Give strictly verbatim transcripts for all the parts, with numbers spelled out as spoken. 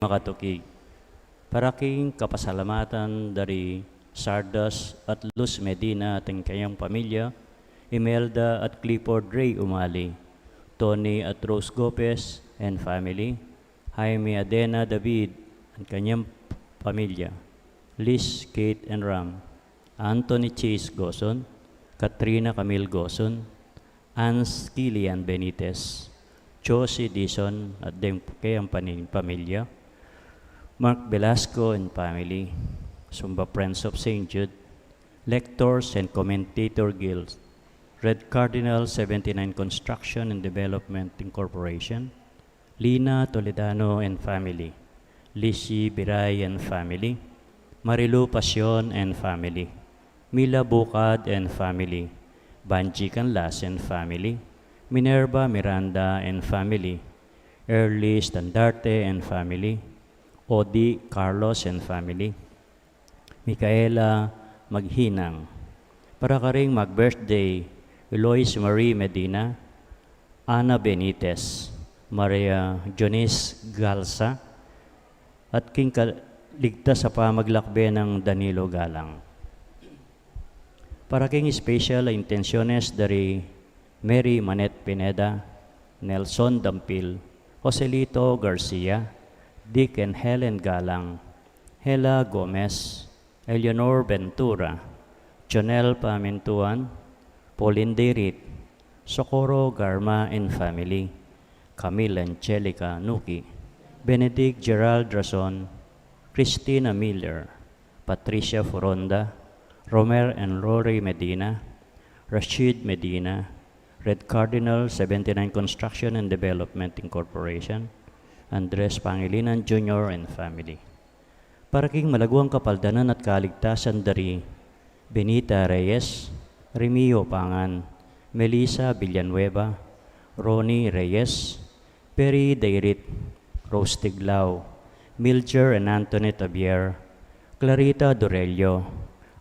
makatukig. Para king kapasalamatan dari Sardas at Luz Medina at ing kayang pamilya, Imelda at Clifford Ray Umali, Tony at Rose Gopez and family, Jaime Adena David and kanyang pamilya, Liz, Kate and Ram, Anthony Chase Goson, Katrina Camille Goson, Ans Kilian Benitez, Josie Dizon at deng kayang panin-, pamilya, Mark Velasco and family, Sumba Friends of Saint Jude, Lectors and Commentator Guild, Red Cardinal seventy-nine Construction and Development Incorporation, Lina Toledano and family, Lizzie Biray and family, Marilu Pasion and family, Mila Bucad and family, Banji Canlas and family, Minerva Miranda and family, Early Standarte and family, Odi Carlos and family, Micaela Maghinang. Para karing mag-birthday, Eloise Marie Medina, Ana Benitez, Maria Jonis Galsa, at king kaligtas a pamaglakbe nang Danilo Galang. Para king special a intensyones dari Mary Manette Pineda, Nelson Dampil, Joselito Garcia, Dick and Helen Galang, Hela Gomez, Eleanor Ventura, Jonel Pamintuan, Pauline Deirit, Socorro Garma and family, Camille Angelica Nuki, Benedict Gerald Rason, Christina Miller, Patricia Foronda, Romer and Rory Medina, Rashid Medina, Red Cardinal seventy-nine Construction and Development Incorporation, Andres Pangilinan Junior and family. Para king malaguang kapaldanan at kaligtasan dari Benita Reyes, Remio Pangan, Melissa Villanueva, Ronnie Reyes, Perry Dairit, Rose Tiglao, Milger and Antoinette Javier, Clarita Dorelio,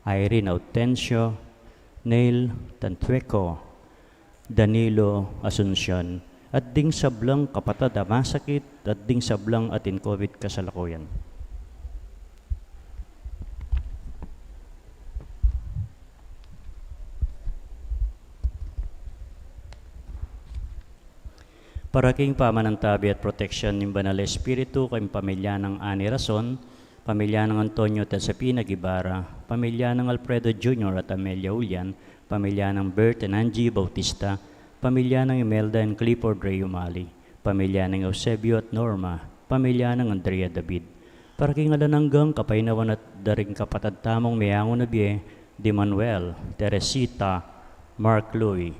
Irene Autencio, Neil Tantueco, Danilo Asuncion, at ding sablang kapatad a masakit, at ding sablang atin COVID kasalukuyan. Para king pamanantabi at proteksyon ning Banal Espiritu, king pamilya nang Ani Rason, pamilya nang Antonio Tazapina Guevara, pamilya nang Alfredo Junior at Amelia Julian, pamilya nang Bert and Angie Bautista, pamilya nang Imelda and Clifford Ray Umali, pamilya nang Eusebio at Norma, pamilya nang Andrea David. Para king alang anggang kapaynawan at daring kapatad tamung meangu na bie, di Manuel, Teresita, Mark Louie,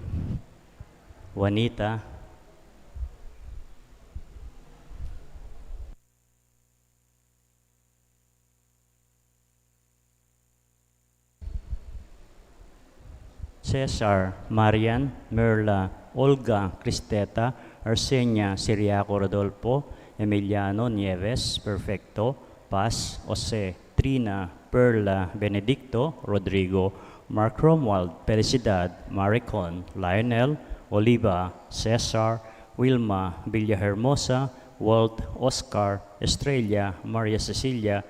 Juanita, Cesar, Marian, Merla, Olga, Cristeta, Arsenia, Siriaco Rodolfo, Emiliano Nieves, Perfecto, Paz, Jose, Trina, Perla, Benedicto, Rodrigo, Mark Romuald, Felicidad, Maricon, Lionel, Oliva, Cesar, Wilma, Villahermosa, Walt, Oscar, Estrella, Maria Cecilia,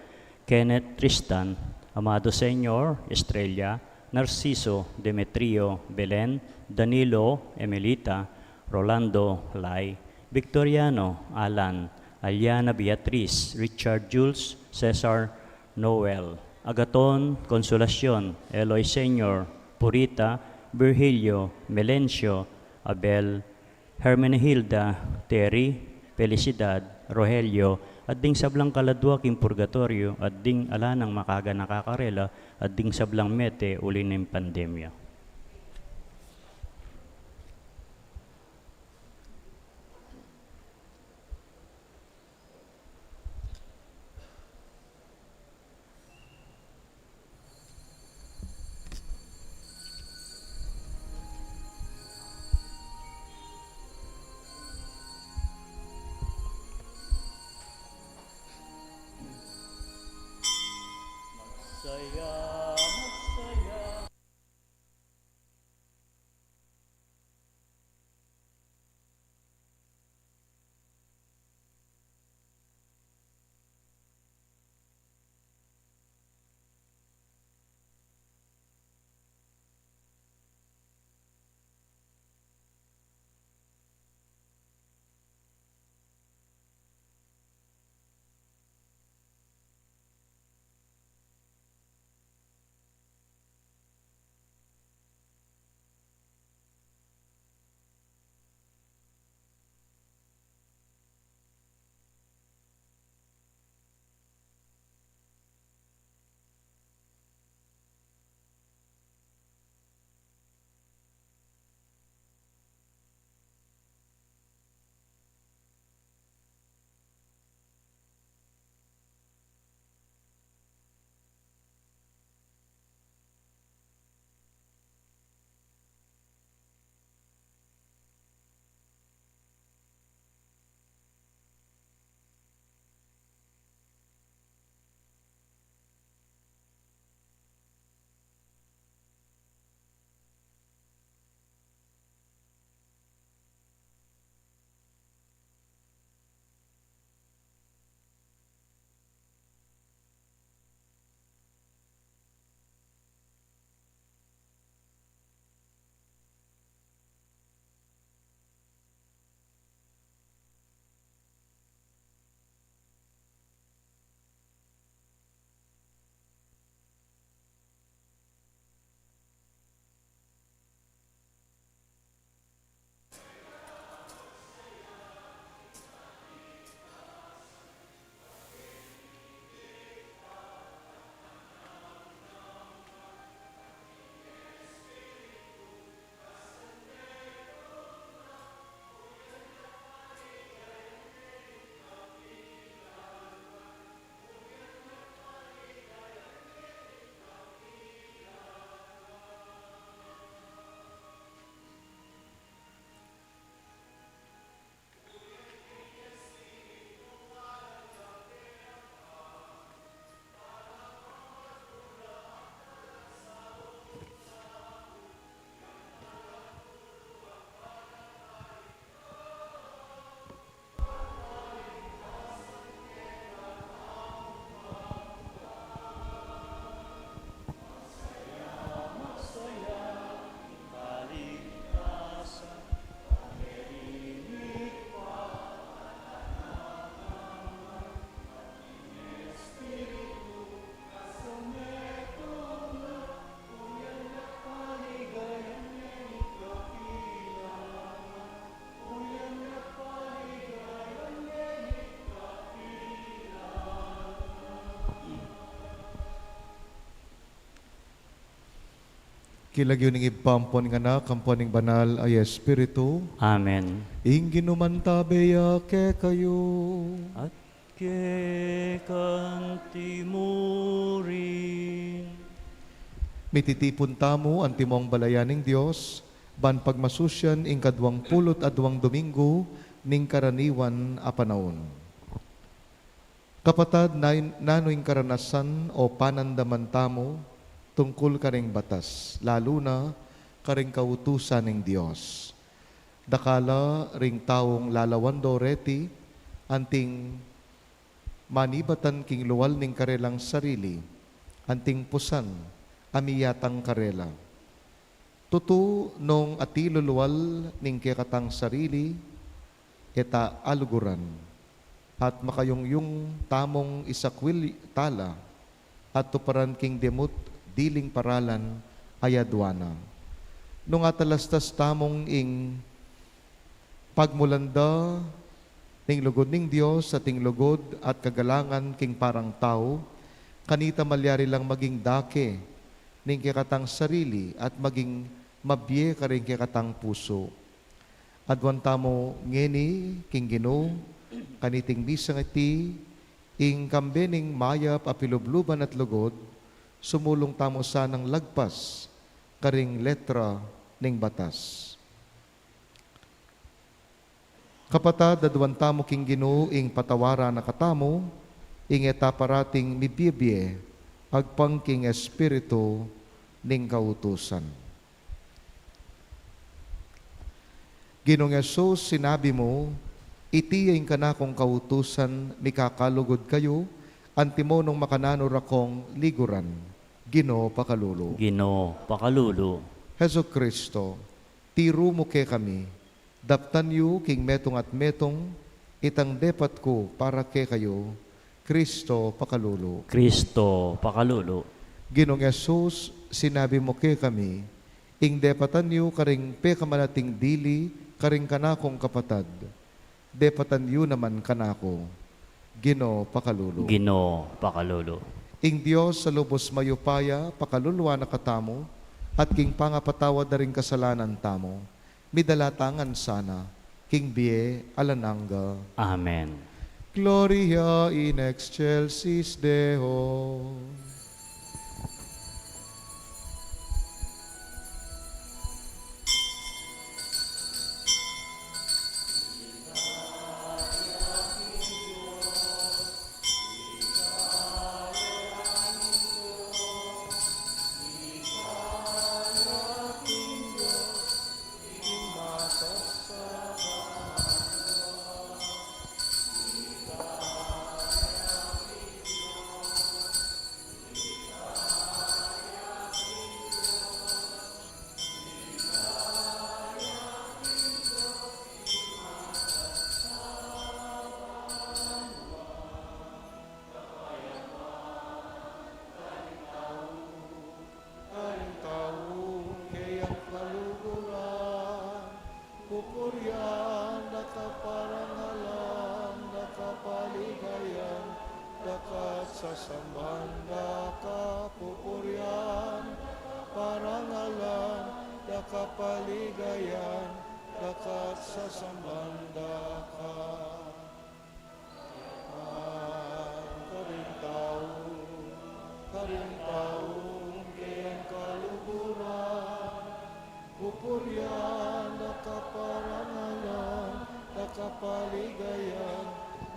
Kenneth, Tristan, Amado Senior, Estrella, Narciso, Demetrio, Belen, Danilo, Emelita, Rolando, Lai, Victoriano, Alan, Aliana, Beatriz, Richard, Jules, Cesar, Noel, Agaton, Consolacion, Eloy Senior, Purita, Virgilio, Melencio, Abel, Hermenegilda, Terry, Felicidad, Rogelio, at ding sablang kaladua king purgatoryo, at ding ala nang makaganaka karela, at ding sablang mete uli ning pandemya. King lagyu ning Ibpa, ampon ning Anak, ampon ning Banal a Espiritu. Amen. Ing Ginu mantabe ya kekayu. At keka mu rin. Mititipun tamu antimong balayan ning Dios, ban pagmasusyan ing kaduang pulu't aduang Domingo ning karaniwan a panaun. Kapatad, na-, nanu ing karanasan o panandaman tamu tungkul karing batas, lalu na karing kautusan ning Dios? Dakal la ring taung lalawando reti, anting manibatan king lual ning karelang sarili, anting pusan a miyatang karela. Tutu, nung atiu ing lual ning kekatang sarili, e ta aluguran, at makayungyung tamung isakwil tala, at tuparan king demut diling paralan a aduan na. Nung atalastas tamung ing pagmulan da ning lugud ning Dios at ing lugud at kagalangan king parang tau, kanita malyari lang maging dake ning kekatang sarili at maging mabie karing kekatang pusu. Aduan tamu ngeni king Ginu, kaniting misang iti, ing kambe ning mayap a pilubluban at lugud, sumulung tamu sanang lagpas karing letra ning batas. Kapatad, aduan tamu king Ginu ing patawaran na katamu, ing e ta parating mibie-bie, agpang king espiritu ning kautusan. Ginung Jesus, sinabi mu, "Iti ya ing kanakung kautusan, mikakalugud kayu, antimo nung makananu ra kong liguran." Ginu, pakalulu. Ginu, pakalulu. Jesucristo, tiru mu kekami, daptan yu king metung at metung itang depat ku para kekayu. Cristo, pakalulu. Cristo, pakalulu. Ginung Jesus, sinabi mu kekami, ing depatan yu karing pekamalating dili karing kanakung kapatad, depatan yu naman kanaku. Ginu, pakalulu. Ginu, pakalulu. Ing Dios a lubus mayupaya, pakaluluan na katamu, at king pangapatawad da ring kasalanan tamu, midala ta ngan sana king bie alang angga. Amen. Gloria in excelsis Deo. Karing taung keyang kaluguran, pupurian da ka, parangalan da ka, paligayan da ka at sasamban da ka, pupurian da ka, parangalan da ka, paligayan da ka at sasamban da ka. Karing taung, karing taung keyang kaluguran, pupurian da ka, parangalan da ka, paligayan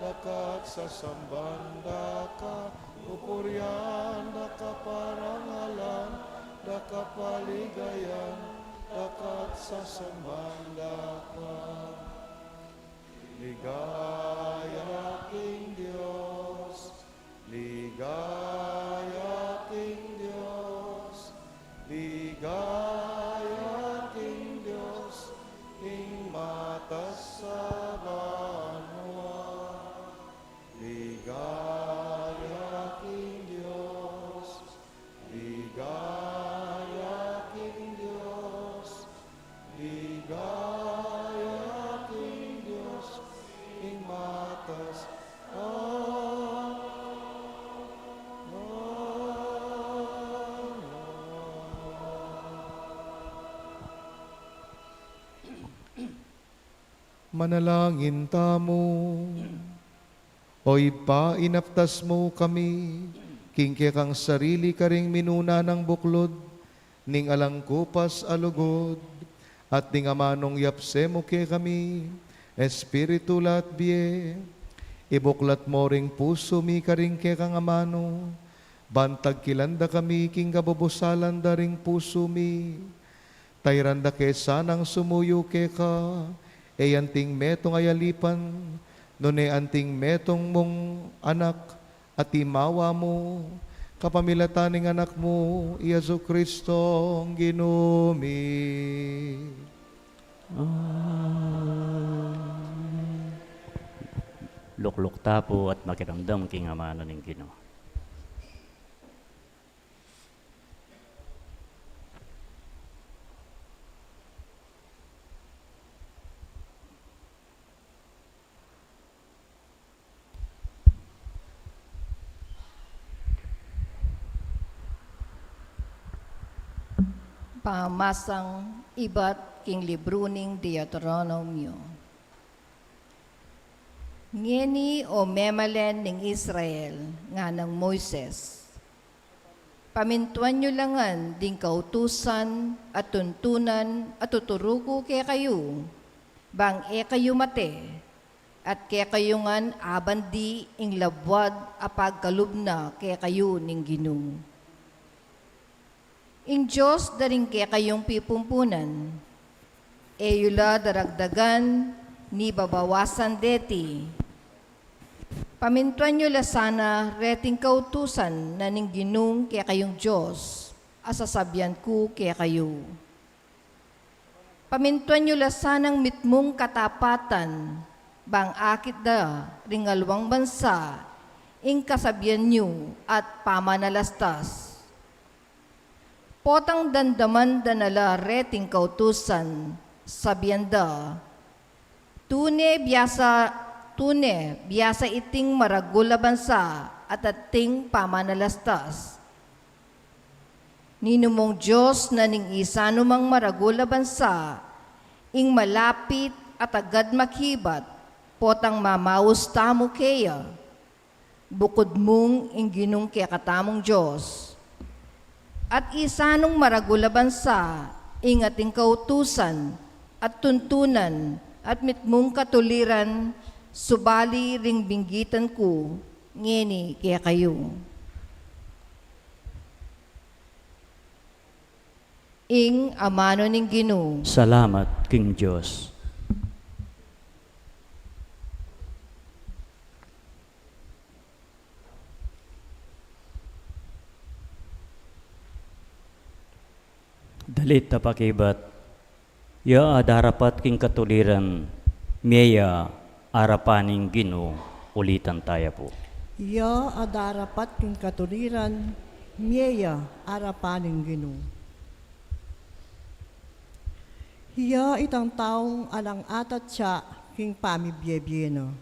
da ka at sasamban da ka, pupurian da ka, parangalan da ka, paligayan da ka at sasamban da ka. Ligaya king Dios, ligaya king Dios, ligaya king Dios, king matas a banua. Ligaya king Dios, ligaya king Dios, ligaya king Dios, king matas a Manalangin tamu. O Ibpa, inaptas mu kami king kekang sarili karing minuna nang buklud ning alang kupas a lugud, at ding amanung yapse mu kekami, espiritu, lala at bie, ibuklat mu ring pusu mi karing kekang amanu, ban tagkilan da kami king kabubusalan da ring pusu mi. Tairan da ke sanang sumuyu keka, e anting metung a yalipan, nune anting metung mung anak, atimawa mu, kapamilatan ning anak mu, i Jesucristong Ginu mi. Amen. Lukluk ta pu at makiramdam king amanu ning Ginu. Pamasang ibat king libru ning Deuteronomio. Ngeni, o memalen ning Israel, nganang Moises, pamintuan yu la ngan ding kautusan at tuntunan a tuturu ku kekayu, bang e kayu mate, at kekayu ngan abandi ing labuad a pagkalub na kekayu ning Ginu, ing Dios da ring kekayung pipumpunan. E yu la daragdagan ni babawasan deti. Pamintuan yu la sana reting kautusan na ning Ginung kekayung Dios a sasabian ku kekayu. Pamintuan yu la sanang mitmung katapatan, bang akit da ring aliwang bansa ing kasabian yu at pamanalastas. Potang damdaman da na la reting kautusan, sabian da, tune biasa, tune biasa iting maragul a bansa at ating pamanalastas. Ninumung Dios na ning isanu mang maragul a bansa, ing malapit at agad makibat, potang mamaus tamu keya, bukud mung ing Ginung kekatamung Dios. At isanung maragul a bansa ing ating kautusan at tuntunan at mitmung katuliran, subali ring binggitan ku ngeni kekayu. Ing amanu ning Ginu. Salamat king Dios. Dalit a pakibat. Ya a darapat king katuliran, mie ya arapan ning Ginu. Ulitan taya pu. Ya a darapat king katuliran, mie ya arapan ning Ginu. Ya itang taung alang atatya king pamibiebie na.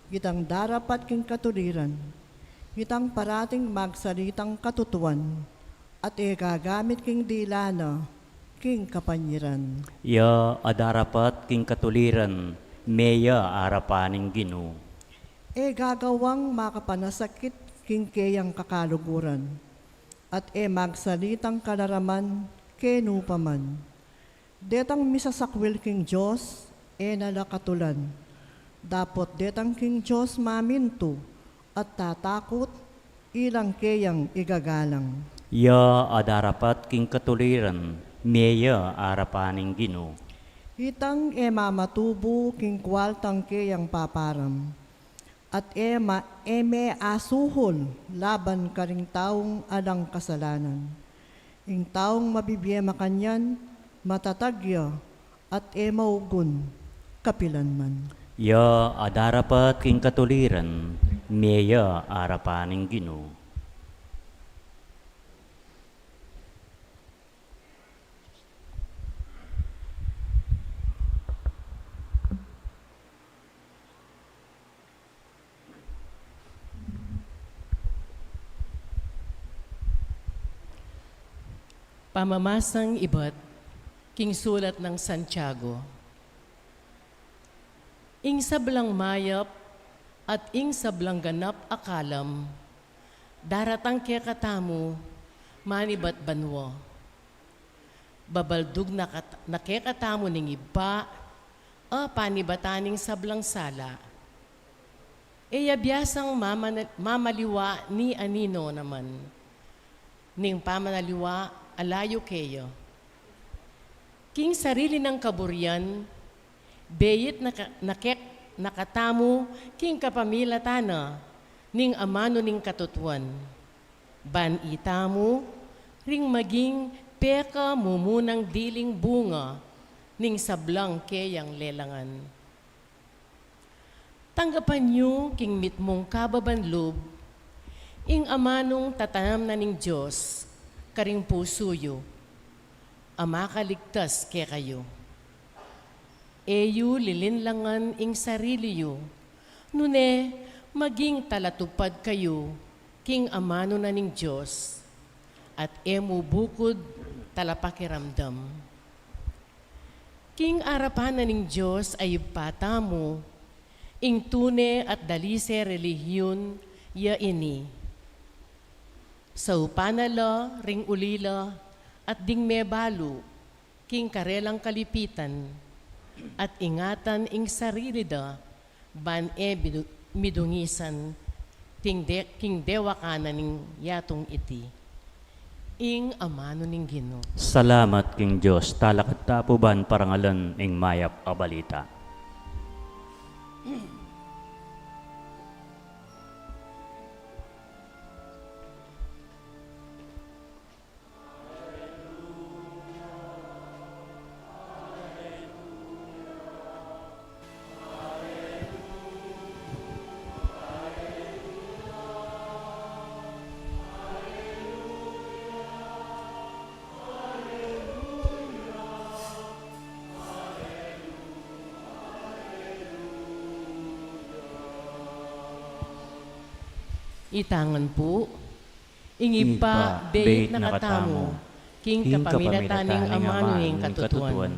Itang darapat king katuliran, itang parating magsalitang katutuan, at e gagamit king dila na king kapanyaran. Ya a darapat king katuliran, mie ya arapan ning Ginu. E gagawang makapanasakit king keyang kakaluguran, at e magsalitang kalaraman kenu pa man. Detang misasakwil king Dios, e na la katulan. Dapot detang king Dios mamintu at tatakut, ilang keyang igagalang. Ya a darapat king katuliran, mie ya arapan ning Ginu. Itang e mamatubu king kualtang keyang paparam, at e ma-, e me asuhul laban karing taung alang kasalanan. Ing taung mabibie makanyan, matatag ya, at e maugun kapilan man. Ya a darapat king katuliran, mie ya arapan ning Ginu. Pamamasang ibat king sulat nang Santiago. Ing sablang mayap at ing sablang ganap a kalam daratang kekatamu manibat banua. Babaldug na kat-, na kekatamu ning Ibpa a panibatan ning sablang sala. E ya biasang mamana-, mamaliwa ni anino naman ning pamanaliwa a layu keya. King sarili nang kaburian, beit na ka-, na kek-, na katamu king kapamilatan na ning amanu ning katutuan. Ban itamu ring maging pekamumunang diling bunga ning sablang keyang lelangan. Tanggapan yu king mitmung kababan lub ing amanung tatanam na ning Dios karing pusu yu, a makaligtas kekayu. E yu lilinlangan ing sarili yu, nune maging talatupad kayu king amanu na ning Dios, at e mu bukud talapakiramdam. King arapan na ning Dios a Ibpa tamu, ing tune at dalise relihiyun ya ini: saupan na la ring ulila at ding mebalu king karelang kalipitan, at ingatan ing sarili da ban e bidu-, midungisan king de-, king dewakan na ning yatung iti. Ing amanu ning Ginu. Salamat king Dios. Talakad ta pu ban parangalan ing mayap a balita. Itangan pu. Ing Ibpa, beit na katamu, king kapamilatan ning amanu ning katutuan,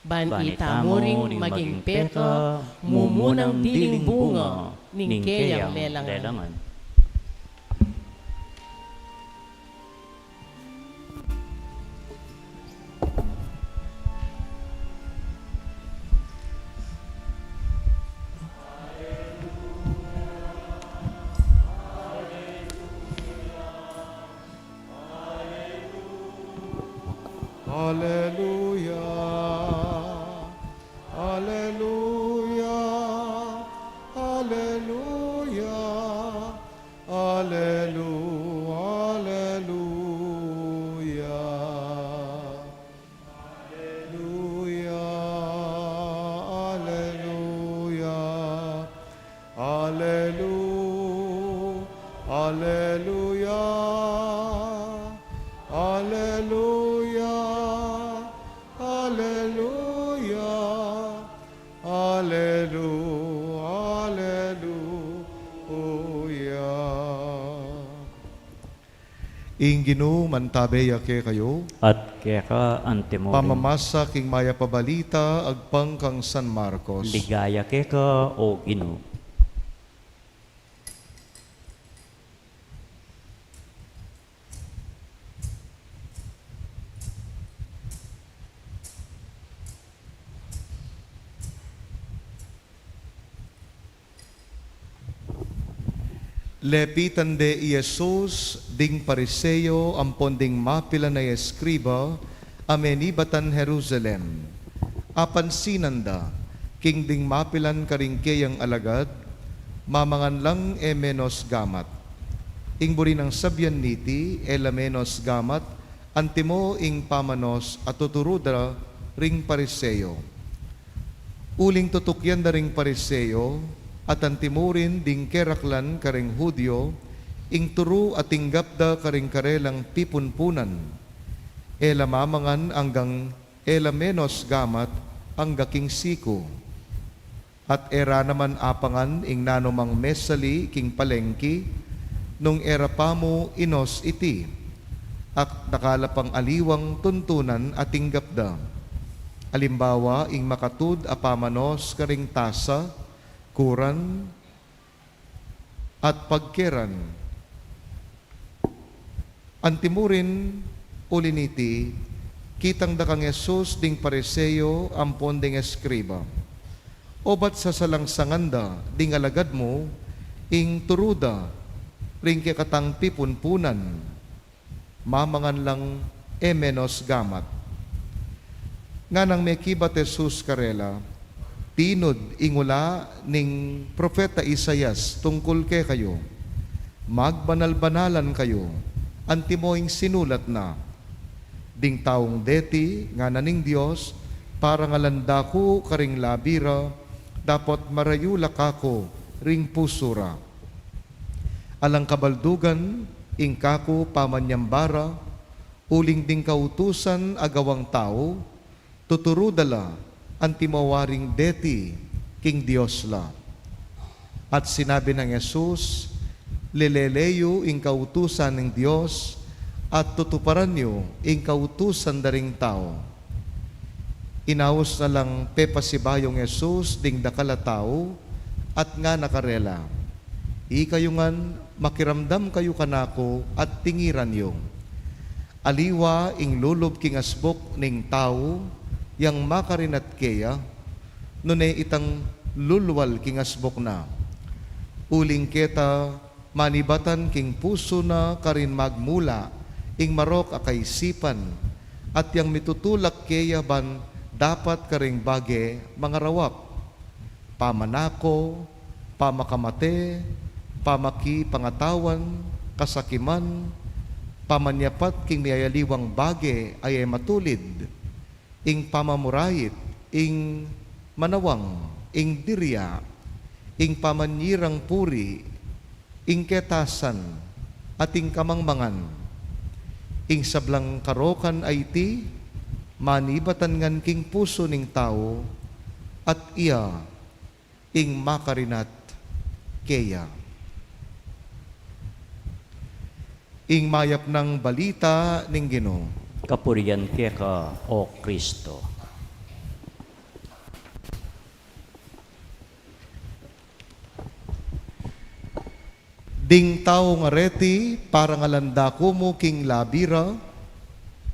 ban itamu ring maging pekamumunang diling bunga ning keyang lelangan. Aleluya, aleluya, aleluya, alelu-, aleluya. Aleluya, aleluya, alelu-, aleluya, aleluya, aleluya, alelu-, aleluya. Ing Ginu mantabe ya kekayu. At keka antimurin. Pamamasa king mayap a balita agpang kang San Marcos. Ligaya keka, O Ginu. Lepitan de i Jesus ding Pariseo ampon ding mapilan a eskriba a menibatan Jerusalem. Apansinan da king ding mapilan karing keyang alagad, mamangan lang e menos gamat. Ing buri nang sabian niti, e la menos gamat, antimo ing pamanos a tuturu da ring Pariseo. Uling tutukyan da ring Pariseo, at antimo rin ding keraklan karing Judio, ing turu a tinggap da karing karelang pipunpunan. E la mamangan anggang e la menos gamat angga king siku. At e ra naman apangan ing nanumang mesali king palengki, nung e ra pa mu inos iti, at dakal a pang aliwang tuntunan a tinggap da. Alimbawa, ing makatud a pamanos karing tasa, kuran, at pagkeran. Antimurin, uli niti, kitang da kang Jesus ding Pariseo ampon ding eskriba. Obat sasalangsangan da ding alagad mu ing turu da ring kekatang pipunpunan, mamangan lang e menos gamat. Nganang mekibat Jesus karela, tinud ing ula ning propeta Isaias tungkul kekayu, magbanal-banalan kayu, antimo ing sinulat na. Ding taung deti, ngana ning Dios, parangalan da ku karing labi ra, dapot marayu la kaku ring pusu ra. Alang kabaldugan ing kaku pamanyamba ra, uling ding kautusan a gawang tau, tuturu da la antimo waring deti king Dios la. At sinabi nang Jesus, lelele yu ing kautusan ning Dios, at tutuparan yu ing kautusan da ring tau. Inaus na lang pepasibayung Jesus ding dakal a tau, at ngana karela, ikayu ngan makiramdam kayu kanaku at tingiran yu. Aliwa ing lulub king asbuk ning tau yang makarinat keya, nune itang lulwal king asbuk na. Uling keta manibatan king pusu na karin magmula ing marok a kaisipan, at yang mitutulak keya ban dapat karing bage mangarawak, pamanako, pamakamate, pamakipangatawan, kasakiman, pamanyapat king miyayaliwang bage a e matulid, ing pamamurait, ing manawang, ing diria, ing pamanyirang puri, ing ketasan, at ing kamangmangan. Ing sablang karokan a iti, manibatan ngan king pusu ning tau, at iya ing makarinat keya. Ing mayap nang balita ning Ginu. Kapurian keka, O Kristo. Ding tau ngareti, parangalan da ku mu king labi ra,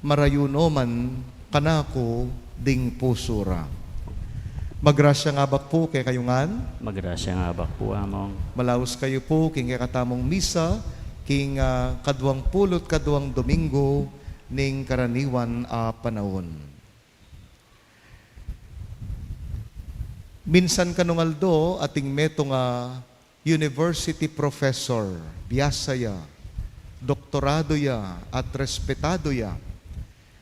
marayu no man kanaku ding pusu ra. Magrasya ing abak pu kekayu ngan. Magrasya ing abak pu, Among. Malaus kayu pu king kekatamung misa, king, ah, kaduang pulu't kaduang Domingo ning karaniwan a panaun. Minsan kanung aldo atin metung a university professor, biasa ya, doktorado ya, at respetado ya,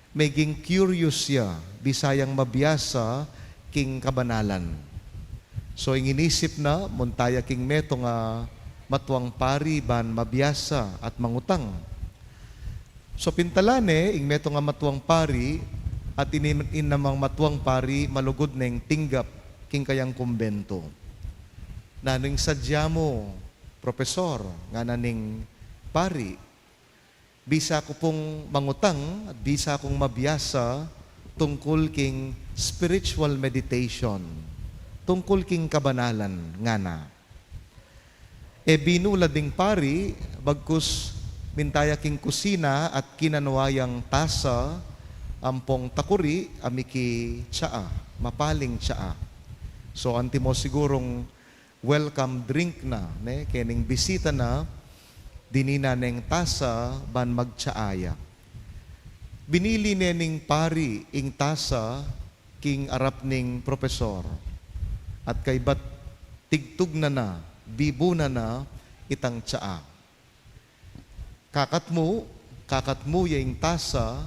meging curious ya, bisa yang mabiasa king kabanalan. So, ing inisip na, munta ya king metung a matuang pari ban mabiasa at mangutang. So, pintalan ne, ing metung a matuang pari, at ini, ing namang matuang pari, malugud neng tinggap king kayang kumbento. Nanu ing sadya mu, Propesor, ngana ning pari. Bisa ku pung mangutang, at bisa kung mabiasa tungkul king spiritual meditation, tungkul king kabanalan, ngana. E binu la ding pari, bagkus minta ya king kusina at kinanu yang tasa ampong takuri a miki tsaa, mapaling tsaa. So, antimo sigurung welcome drink na, ne, kening bisita na, dininan neng tasa ban magtsaa ya. Binili ne ning pari ing tasa king arap ning propesor. At kaybat tigtug na na, bibu na na itang tsaa. Kakatmu, kakatmu ya ing tasa,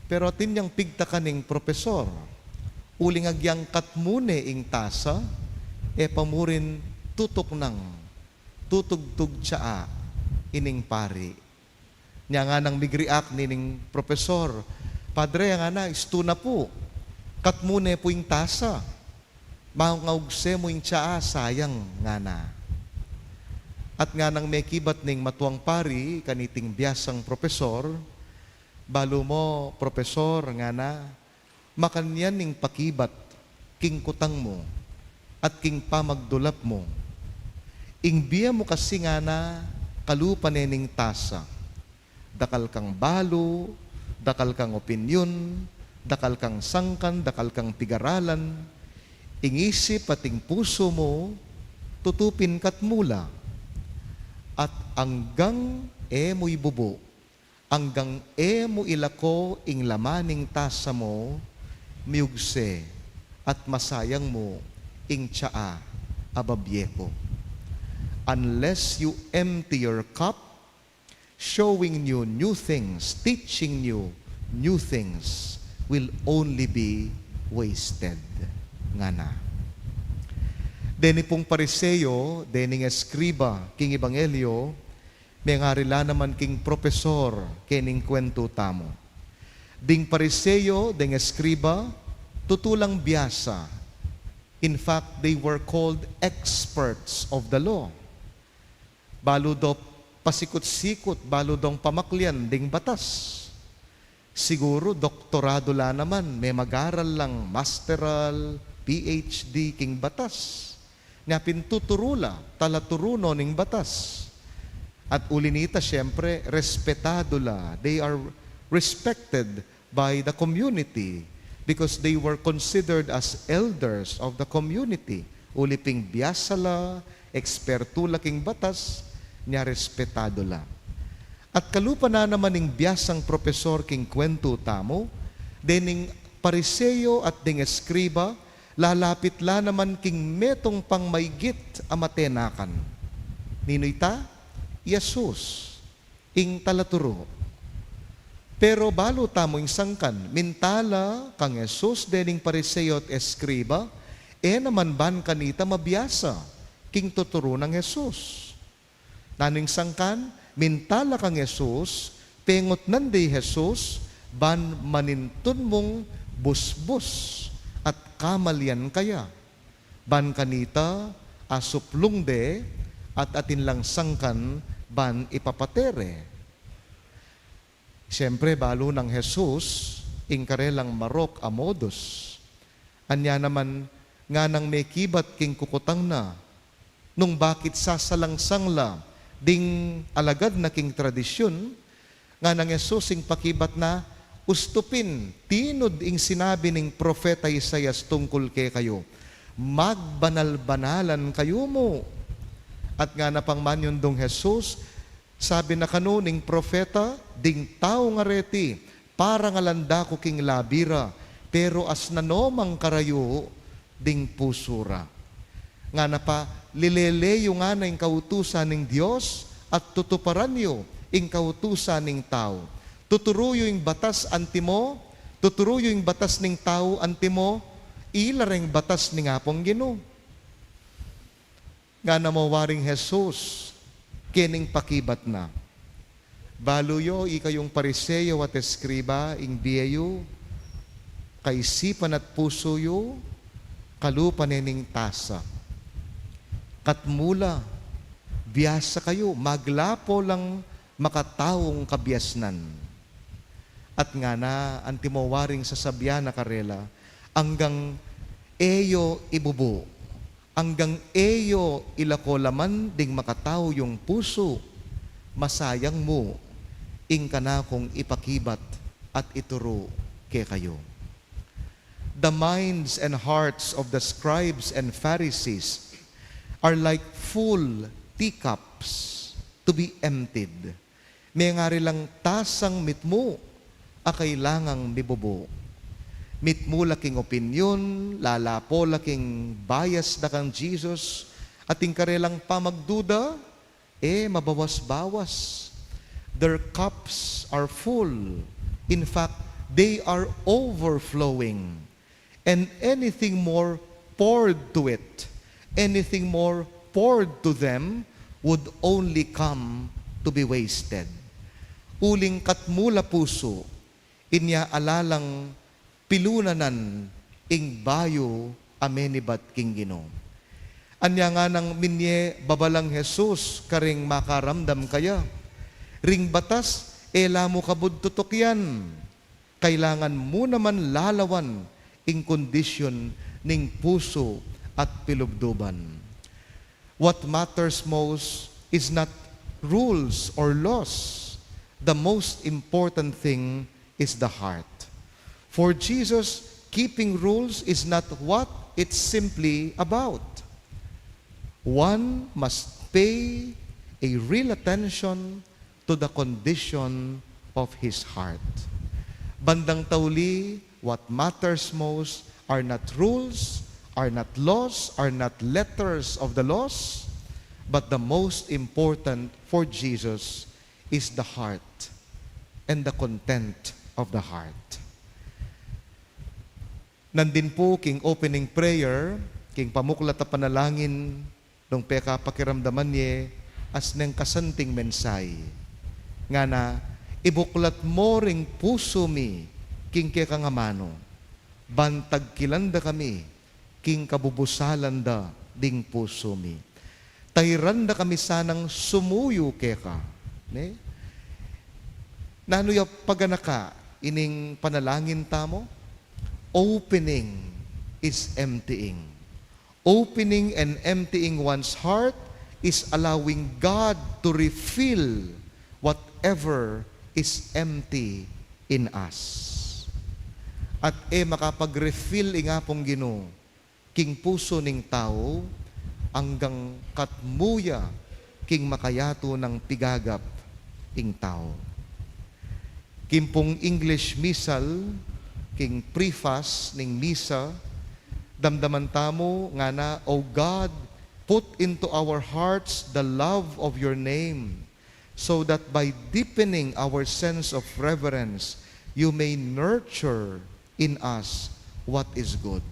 pero atin yang pigtakan ning propesor. Uling agyang katmu ne ing tasa, e pa mu rin tutuknang, tutugtug tsaa ining pari. Nya nganang mig-react nining propesor, "Padre," ngana, "istu na pu. Katmu ne pu ing tasa. Mangaugse mu ing tsaa, sayang," ngana. At nganang mekibat ning matuang pari kaniting biasang propesor, "Balu mo, propesor," ngana, Makanyan ing pakibat king kutang mu at king pamagdulap mu. Ing bie mu kasi ngana kalupa ne ning tasa. Dakal kang balu, dakal kang opinyon, dakal kang sangkan, dakal kang pigaralan. Ing isip at ing pusu mu, tutu pin katmu la. At anggang e mu ibubu, anggang e mu ilako ing laman ning tasa mu, miyugse at masayang mu ing tsaa a babie ku. Unless you empty your cup, showing you new things, teaching you new things, will only be wasted. Ngana. Deni pung Pariseo, dening eskriba king Ebanghelyo, mengari la naman king propesor kening kwentu tamu. Ding Pariseo, ding eskriba, tutu lang biasa. In fact, they were called experts of the law. Balu do pasikut-sikut, balu dong pamaklian ding batas. Siguru doktorado la naman, memagaral lang, masteral, P H D king batas. Nya pin tuturu la, talaturu no ning batas. At uli nita, siyempre, respetado la. They are respected by the community because they were considered as elders of the community. Uli ping biasa la, ekspertu la king batas, nya respetado la. At kalupa na naman ning biasang propesor king kwentu tamu, dening Pariseo at ding eskriba, lalapit la naman king metung pang maigit a matenakan. Ninu ita? I Jesus, ing talaturu. Pero balu tamu ing sangkan, minta la kang Jesus dening Pariseo at eskriba, e naman ban kanita mabiasa king tuturu nang Jesus. Nanu ing sangkan? Minta la kang Jesus, pengutnan de i Jesus, ban manintun mung busbus at kamalian ka ya. Ban kanita asuplung de at atin lang sangkan ban ipapate re. Siyempre, balu nang Jesus ing karelang marok a modus. Anya naman, nganang mekibat king kukutang na, nung bakit sasalangsang la ding alagad na king tradisyun, nganang Jesus ing pakibat na, ustu pin, tinud ing sinabi ning propeta Isaias tungkul kekayu, "Magbanal-banalan kayu mu." At ngana pang manyundung Jesus, sabi na kanu ning propeta, "Ding tau ngareti, parangalan da ku king labi ra, pero asna no mang karayu ding pusu ra." Ngana pa, lilele yu ngana ing kautusan ning Dios at tutuparan yu ing kautusan ning tau. Tuturu yu ing batas antimo, tuturu yu ing batas ning tau antimo, ila reng batas ning Apung Ginu. Ngana mo waring Jesus kening pakibat na, "Balu yo, ikayung Pariseo at eskriba, ing bie yu, kaisipan at pusu yu, kalupa ne ning tasa. Katmu la, biasa kayu, maglapo lang makataung kabiasnan." At ngana, antimo waring sasabian na karela, anggang e yo ibubu, anggang e yo ilako laman ding makatau yung pusu, masayang mu ing kanakung ipakibat at ituru kekayu. The minds and hearts of the scribes and Pharisees are like full teacups to be emptied. Mengari lang tasang mitmu a kailangang mibubu. Mitmu la king opinyon, lalapo la king bias da kang Jesus, at ing karelang pamagduda, e mabawas-bawas. Their cups are full. In fact, they are overflowing. And anything more poured to it, anything more poured to them would only come to be wasted. Uling katmu la pusu, inya ala lang pilunanan ing bayu a menibat king Ginu. Anya nganang minye babalang Jesus karing makaramdam kaya, "Ring batas, e la mu kabud tutukian. kailangan mu naman lalawan ing kondisyon ning pusu at pilubduban. What matters most is not rules or laws. The most important thing is the heart. For Jesus, keeping rules is not what it's simply about. One must pay a real attention to the condition of his heart. Bandang tauli, what matters most are not rules, are not laws, are not letters of the laws, but the most important for Jesus is the heart and the content of the heart. Nandin pu king opening prayer, king pamuklat a panalangin, nung pekapakiramdaman ye, as neng kasanting mensahe. Ngana, ibuklat mo ring pusu mi king kekang amanu, ban tagkilan da kami king kabubusalan da ding pusu mi. Tairan da kami sanang sumuyu keka. Ne? Nanu ya paganaka ining panalangin tamu? Opening is emptying. Opening and emptying one's heart is allowing God to refill whatever is empty in us. At e makapag-refill ing Apung Ginu king pusu ning tau, anggang katmu ya king makayatu nang pigagap ing tau. King pung English Misal, king preface ning Misa, damdaman tamu ngana, O God, put into our hearts the love of your name, so that by deepening our sense of reverence, you may nurture in us what is good.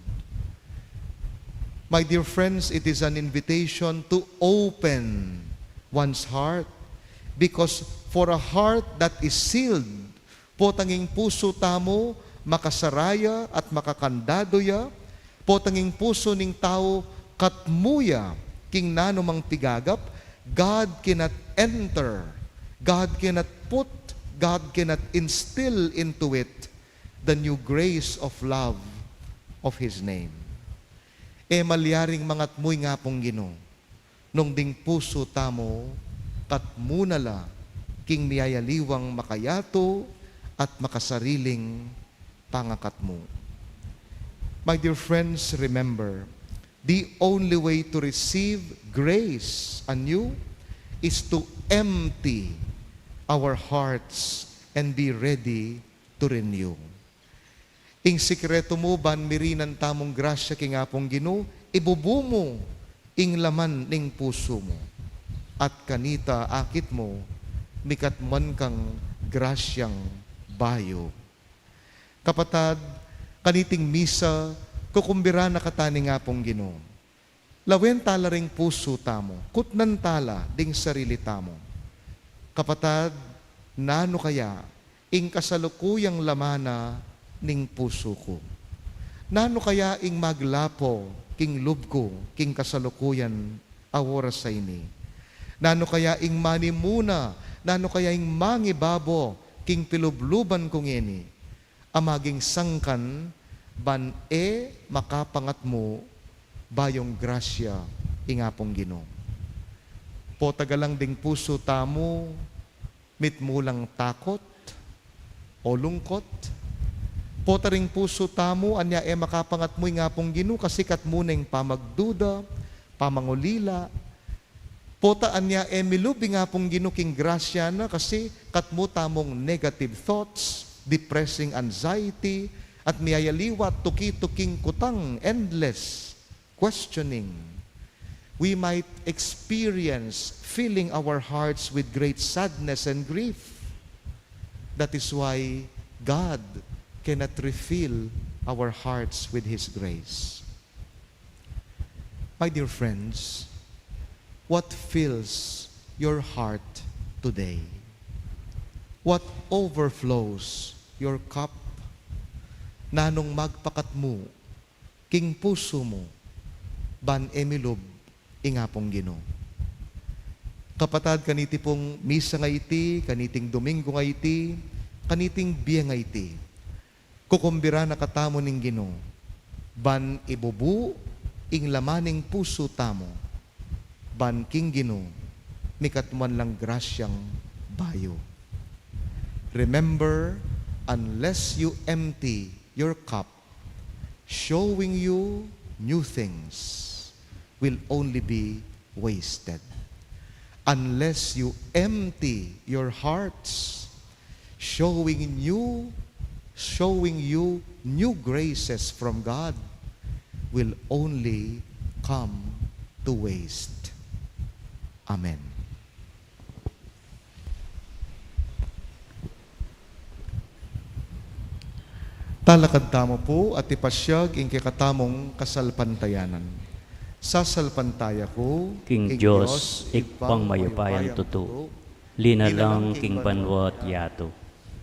My dear friends, it is an invitation to open one's heart, because for a heart that is sealed, potang ing pusu tamu makasara ya at makakandadu ya, potang ing pusu ning tau katmu ya king nanumang pigagap, God cannot enter, God cannot put, God cannot instill into it the new grace of love of His name. E malyaring mangatmu ing Apung Ginu nung ding pusu tamu katmu na la king miyayaliwang makayatu at makasariling pangakatmu. My dear friends, remember, the only way to receive grace anew is to empty our hearts and be ready to renew. Ing sikretu mu ban mirinan tamung grasya king Apung Ginu, ibubu mu ing laman ning pusu mu. At kanita akit mu, mikatmuan kang grasyang bayu. Kapatad, kaniting misa, kukumbira na kata ning Apung Ginu. Lawen tala ring pusu tamu, kutnan tala ding sarili tamu. Kapatad, nanu kaya ing kasalukuyang laman na ning pusu ku? Nanu kaya ing maglapo king lub ku king kasalukuyan a oras a ini? Nanu kaya ing manimuna, nanu kaya ing mangibabo king pilubluban ku ngeni? A maging sangkan ban e makapangatmu bayung grasya ing Apung Ginu. Pota galang ding pusu tamu mitmu lang takot o lungkot? Pota ring pusu tamu anya e makapangatmu ing Apung Ginu kasi katmu neng pamagduda, pamangulila? Pota anya e milub ing Apung Ginu king grasya na kasi katmu tamung negative thoughts, depressing anxiety, at miyayaliwa tuki-tuking kutang, endless questioning. We might experience filling our hearts with great sadness and grief. That is why God cannot refill our hearts with His grace. My dear friends, what fills your heart today? What overflows your cup? Nanung magpakatmu king pusu mu ban e milub ing Apung Ginu? Kapatad, kaniti pung misa nga iti, kaniting Domingo nga iti, kaniting bie nga iti, Kukumbira na katamu ning Ginu, ban ibubu ing laman ning pusu tamu, ban king Ginu, mikatmuan lang grasyang bayu. Remember, unless you empty your cup, showing you new things will only be wasted. Unless you empty your hearts, showing new, showing you new graces from God will only come to waste. Amen. Talakad tamu pu at ipasyag ing kekatamung kasalpantayanan. Sasalpantaya ku king Dios, Ibpang mayupayang tutu, linalang king banua at yatu,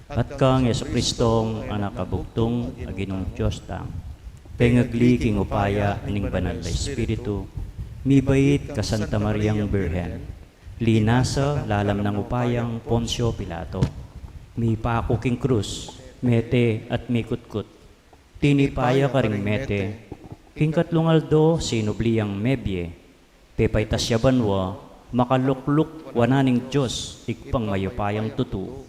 at kang Jesucristong Anak a bugtung a Ginung Dios tamu, pengagli king upaya ning Banal a Espiritu, mibait ka Santa Mariang Birhen, linasa lalam nang upayang Poncio Pilato, mipaku king krus, mete at mikutkut. Tinipa ya karing mete, king katlung aldo sinubli yang mebie, pepaitas ya banua, makalukluk wanan ning Dios, Ibpang mayupayang tutu.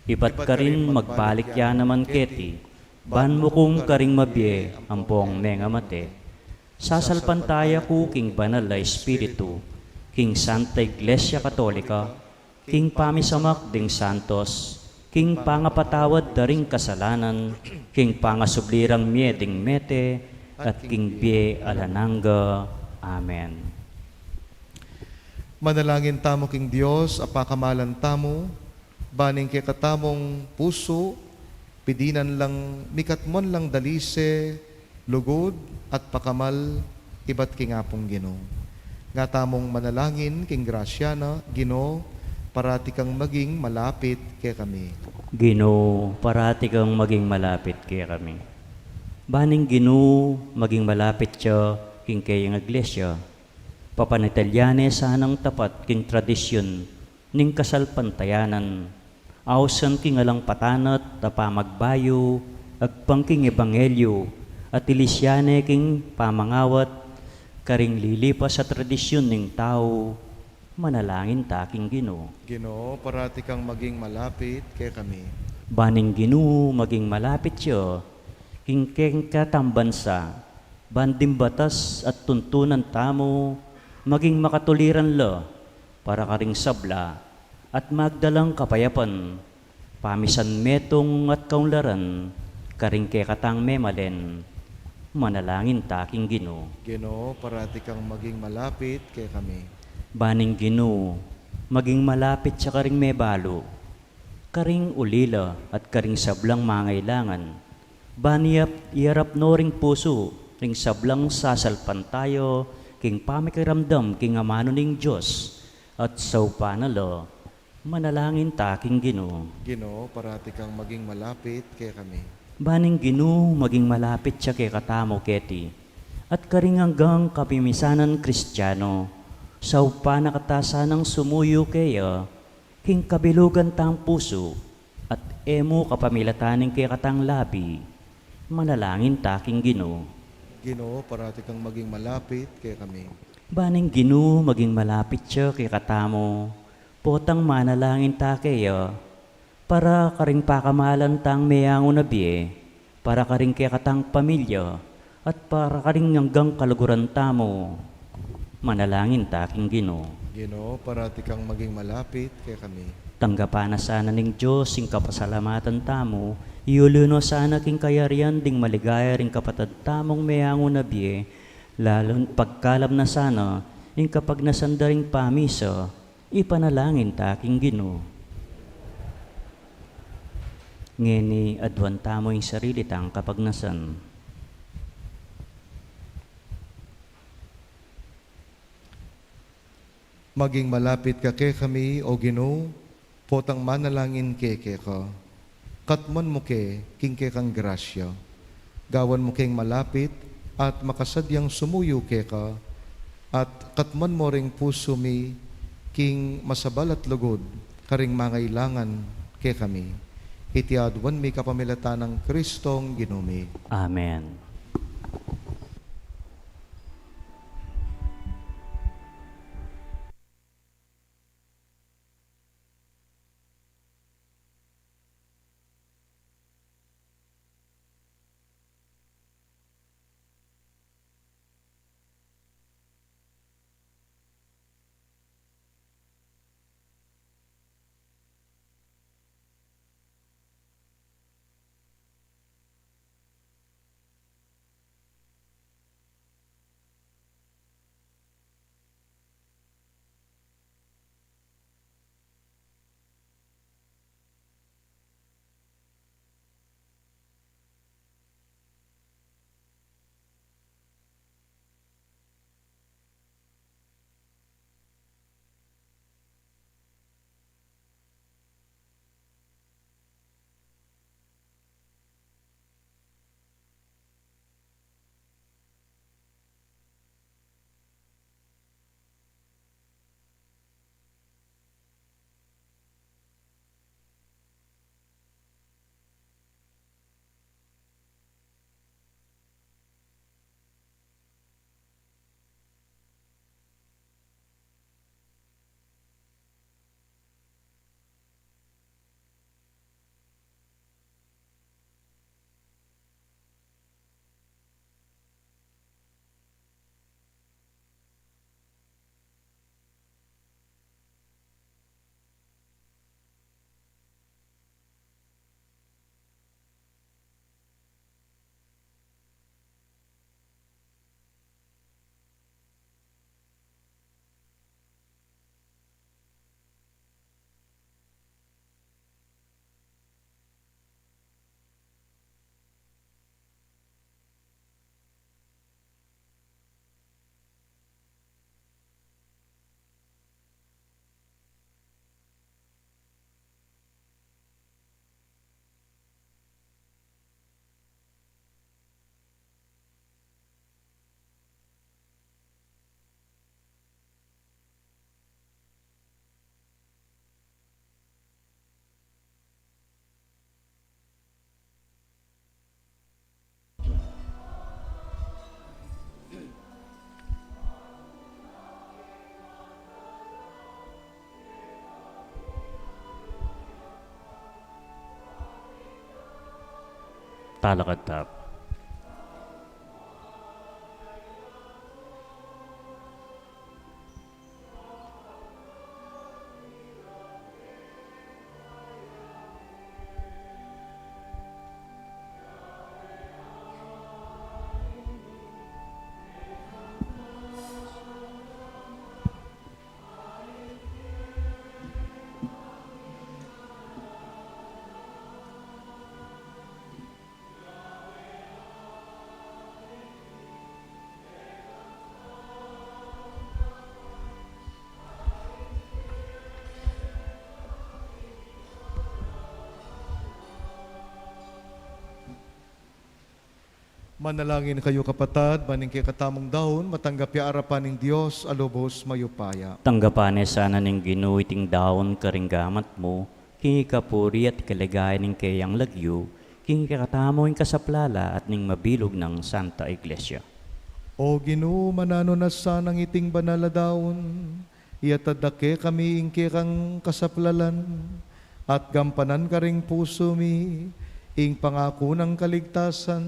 Ibat karin magbalik ya naman keti, ban mukum karing mabie ampong mengamate. Sasalpantaya ku king Banal a Espiritu, king Santa Iglesia Katolika, king pamisamak ding santos, king pangapatawad da ring kasalanan, king pangasubli rang mie ding mete, at king bie alang angga. Amen. Manalangin tamu king Dios a pakamalan tamu, ban ing kekatamung pusu, pidinan lang mikatmuan lang dalise, lugud, at pakamal ibat king Apung Ginu. Nga tamung manalangin king grasya na, Ginu, parati kang maging malapit kekami. Ginu, parati kang maging malapit kekami. Ban ing Ginu maging malapit ya king keyang iglesia, papanatilian ne sanang tapat king tradisyun ning kasalpantayanan, ausan king alang patanat a pamagbayu, agpang king ebanghelyu, at ilisian ne king pamangawat karing lilipas a tradisyun ning tau. Manalangin ta king Ginu. Ginu, parati kang maging malapit kekami. Ban ing Ginu maging malapit ya king kekatang bansa, ban ding batas at tuntunan tamu maging makatuliran la para karing sabla, at magdalang kapayapan, pamisan metung at kaunlaran karing kekatang memalen. Manalangin ta king Ginu. Ginu, parati kang maging malapit kekami. Ban ing Ginu maging malapit ya karing mebalu, karing ulila at karing sablang mangailangan. Ban iyap-, iyarap no ring pusu ring sablang sasalpantaya king pamikiramdam king amanu ning Dios at saupan na la. Manalangin ta king Ginu. Ginu, parati kang maging malapit kekami. Ban ing Ginu maging malapit ya kekatamu keti, at karing anggang kapimisanan Kristiano, saupan na kata sanang sumuyu keya king kabilugan tang pusu, at e mu kapamilatan ing kekatang labi. Manalangin ta king Ginu. Ginu, parati kang maging malapit kekami. Ban ing Ginu maging malapit ya kekatamu, potang manalangin ta keya para karing pakamalan tang meyangu na bie, para karing kekatang pamilya, at para karing anggang kaluguran tamu. Manalangin ta king Ginu. Ginu, parati kang maging malapit kekami. Tanggapan na sana ning Dios ing kapasalamatan tamu, iulu no sana king kayarian ding maligaya ring kapatad tamung meyangu na bie, lalu pagkalub na sana ing kapagnasan da ring pamisa. Ipanalangin ta king Ginu. Ngeni aduan tamu ing sarili tang kapagnasan. Maging malapit ka kekami, O Ginu, potang manalangin ke keka. Katmuan mu ke king kekang grasya. Gawan mu keng malapit at makasadyang sumuyu keka, at katmuan mu ring pusu mi king masabal at lugud karing mangailangan kekami. Iti aduan mi kapamilatan nang Kristong Ginu mi. Amen. Talakad tamu. Manalangin kayu, kapatad, ban ing kekatamung daun matanggap ya arapan ning Dios a lubos mayupaya. Tanggapan ne sana ning Ginu iting daun karing gamat mu, king ikapuri at kaligayan ning keyang lagyu, king kekatamu ing kasaplalan at ning mabilug nang Santa Iglesia. O Ginu, mananu na sanang iting banal a daun, iyatad da kekami ing kekang kasaplalan, at gampanan karing pusu mi ing pangaku nang kaligtasan,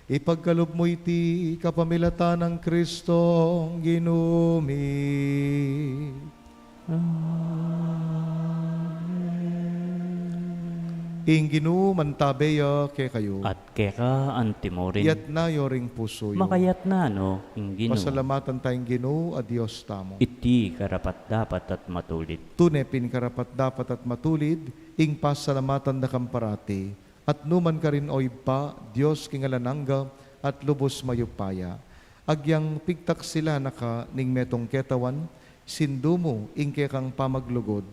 ipagkalub mu iti kapamilatan nang Kristong Ginu mi. Amen. Ing Ginu mantabe ya kekayu. At keka antimurin. Iyatna yu ring pusu yu. Makayatna no ing Ginu. Pasalamatan ta ing Ginu a Dios tamu. Iti karapat-dapat at matulid. Tune pin karapat-dapat at matulid ing pasalamatan da kang parati at nukarin man, O Ibpa, Dios king alang angga at lubos mayupaya. Agyang pigtaksilan na ka ning metung ketawan, sindu mu ing kekang pamaglugud.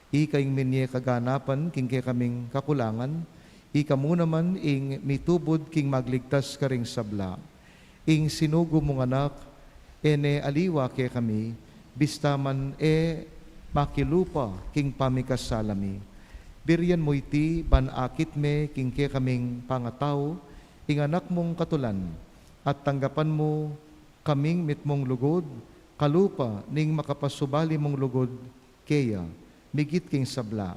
Ika ing minye kaganapan king kekaming kakulangan, ika mu naman ing mitubud king magligtas karing sabla. Ing sinugu mung Anak, e ne aliwa kekami, bista man e makilupa king pamikasala mi. Birian mu iti ban akit me king kekaming pangatau ing Anak mung katulan, at tanggapan mu kaming mitmung lugud kalupa ning makapasubali mung lugud keya, migit king sabla.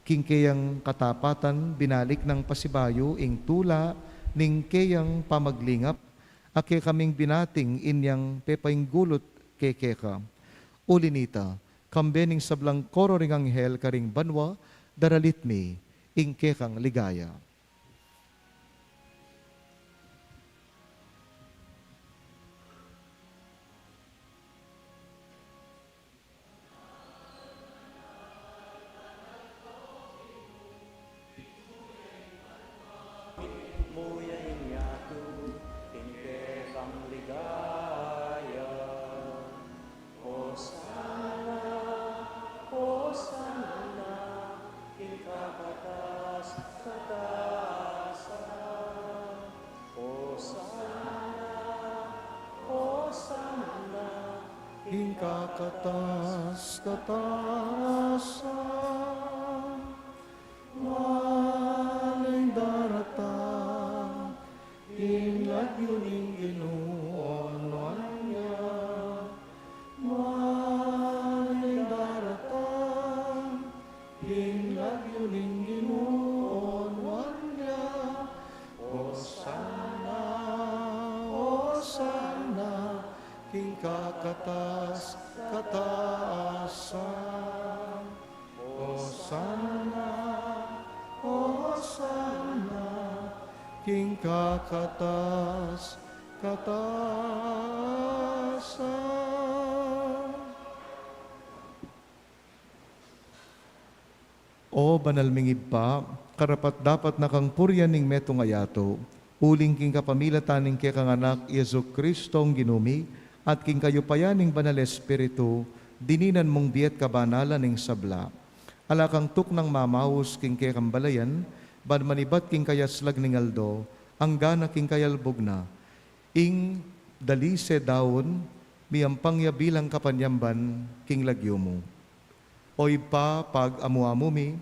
King keyang katapatan, binalik nang pasibayu ing tula ning keyang pamaglingap, a kekaming binating inyang pepainggulut kekeka. Uli nita, kambe ning sablang koro ring anghel karing banua, daralit mi ing kekang ligaya. Muya ing yatu, king kekang ligaya. Hosana, Hosana, king kakatas-katasan. Hosana, Hosana, king kakatas-katasan. Maling daratang ing lagyu ning Ginu, onuan ya. Maling daratang ing lagyu ning Ginu, onuan ya. Hosana, Hosana, king kakatas-katasan. Hosana, Hosana, king kakatas-katasan. O banal ming Ibpa, karapat-dapat na kang purian ing metung a yatu, uling king kapamilatan ning kekang Anak, Jesu-Cristong Ginu mi, at king kayupayan ning Banal Espiritu, dininan mung bie at kabanalan ning sabla. Ala kang tuknang mamaus king kekang balayan, ban manibat king kayaslag ning aldo, anggana king kayalbug na. Ing dalise daun, miyampang ya bilang kapanyamban king lagyu mu. O Ibpa, pag-amu-amu mi,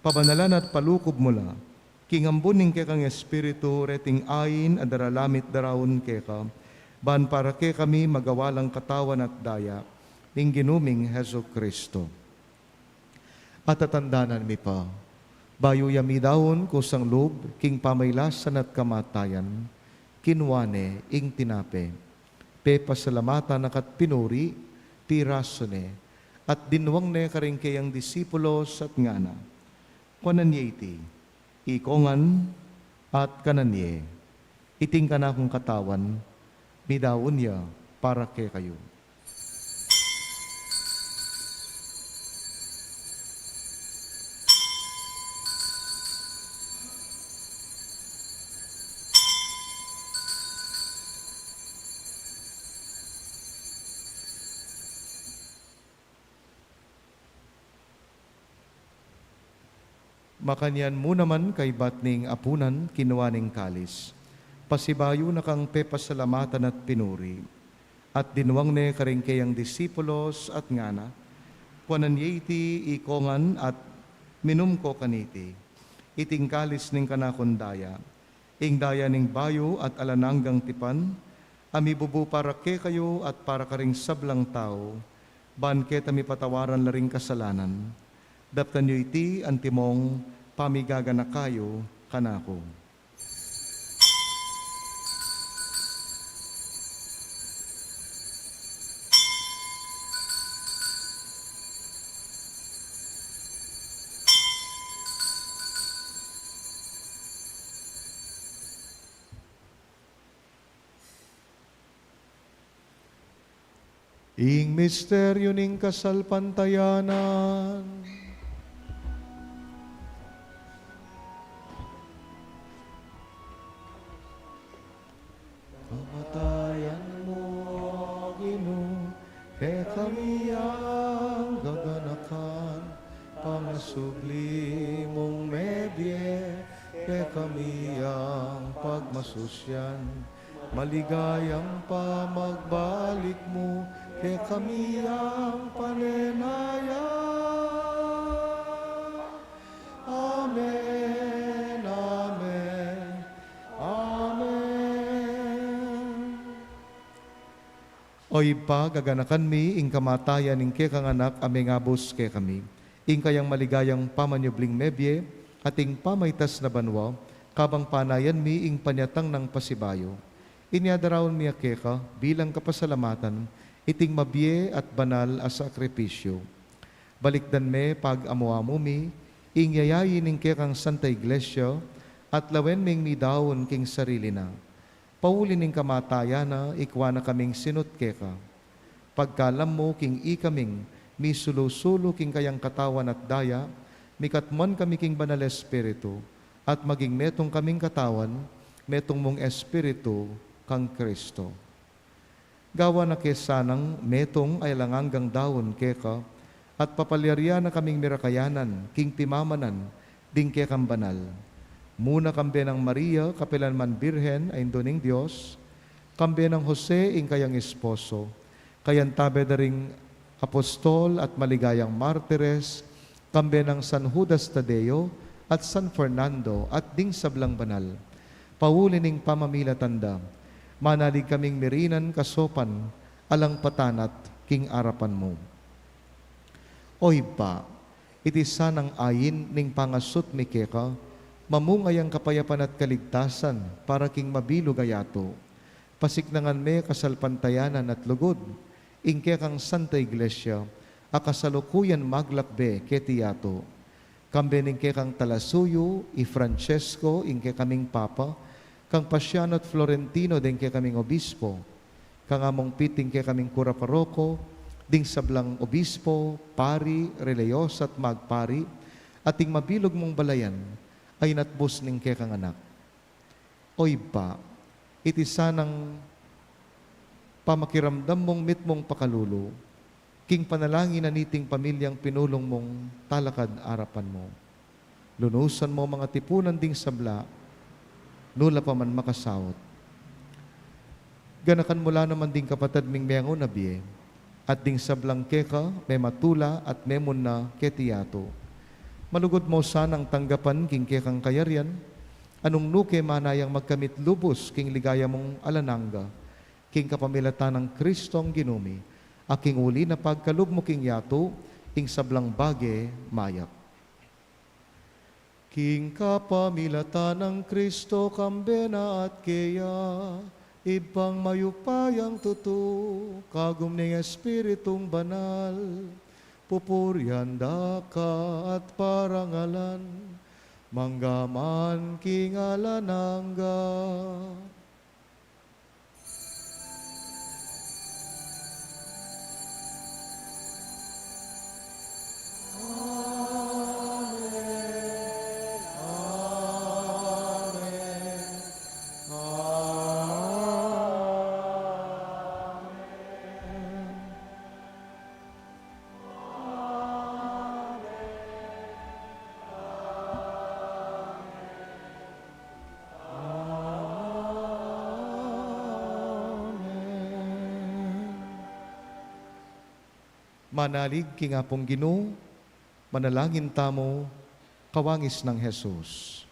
pabanalan at palukub mu la king ambun ning kekang Espiritu reting ain a daralamit daraun keka, ban para kekami magawa lang katawan at daya ning Ginu ming Jesu-Cristo. At tatandanan mi pa, bayu ya midaun kusang lub king pamailasan at kamatayan, kinua ne ing tinape, pepasalamatan na ka't pinuri, pirasu ne, at dinwang ne karing keyang disipulos at ngana: Kuanan ye iti, ikong ngan, at kanan ye. Iti ing kanakung katawan, midaun ya para kekayu. Makanyan mu naman kaybat ning apunan, kinua ne ing kalis, pasibayu na kang pepasalamatan at pinuri, at dinwang ne karing keyang disipulos at ngana: Kuanan ye iti, ikong ngan, at minum ko kaniti. Iti ing kalis ning kanakung daya, ing daya ning bayu at alang anggang tipan, a mibubu para kekayu at para karing sablang tau, ban keta mipatawaran la ring kasalanan. Daptan yu iti antimong pamigaganaka yu kanaku. Ing misteryu ning kasalpantayanan. Kamatayan mu, Ginu, kekami yang gaganakan, pangasubli mung mebie, kekami yang pagmasusyan, maligayang pamagbalik mu, kekami yang panenaya. Amen, amen, amen. O Ibpa, gaganakan mi ing kamatayan ning kekang Anak a mengabus kekami, ing kayang maligayang pamanyubling mebie, at ing pamaitas na banua, kabang panayan mi ing panyatang nang pasibayu. Inya daraun mi ya keka bilang kapasalamatan iting mabie at banal a sakripisyu. Balikdan me pag-amu-amu mi ing yayain ning kekang Santa Iglesia, at lawen ming midaun king sarili na. Pauli ning kamatayan na, ikua na kaming sinut keka. Pagkalam mu king ikaming misulu-sulu king kayang katawan at daya, mikatmuan kami king Banal Espiritu, at maging metung kaming katawan, metung mung Espiritu kang Kristo. Gawan na ke sanang metung a alang anggang daun keka, at papalyarian na kaming mirakayanan king pimamanan ding kekang banal. Muna kambe nang Maria, kapilan man Birhen a Indu ning Dios, kambe nang Jose, ing kayang esposo, kayantabe da ring apostol at maligayang martires, kambe nang San Judas Tadeo at San Fernando at ding sablang banal. Pauli ning pamamilatan da, manalig kaming mirinan kasopan alang patanat king arapan mu. O Ibpa, iti sanang ain ning pangasut mi keka, mamunga yang kapayapan at kaligtasan para king mabilug a yatu. Pasiknangan me kasalpantayanan at lugud ing kekang Santa Iglesia a kasalukuyan maglakbe keti yatu. Kambe ning kekang talasuyu, i Francesco, ing kekaming Papa, kang Pasiano at Florentino ding kekaming obispo, kang Among Pete ing kekaming kura paroko, ding sablang obispo, pari, relihiyosa at magpari, at ing mabilug mung balayan a inatbus ning kekang Anak. O Ibpa, iti sanang pamakiramdam mung mitmung pakalulu king panalangin na niting pamilyang pinulung mung talakad arapan mu. Lunusan mu mangatipunan ding sabla, nu la pa man makasaut. Ganakan mu la naman ding kapatad ming mengauna bie, at ding sablang keka mematula at memunna keti yatu. Malugud mu sanang tanggapan king kekang kayarian, a nung nu ke manayang magkamit lubus king ligaya mung alang angga, king kapamilatan nang Kristong Ginu mi, a king uli na pagkalub mu king yatu ing sablang bage mayap. King kapamilatan nang Kristo, kambe na at keya, Ibpang mayupayang tutu, kagum ning Espiritung Banal, pupurian da ka at parangalan, mangga man king alang angga. Amen. Manalig king Apung Ginu, manalangin tamu, kawangis nang Jesus.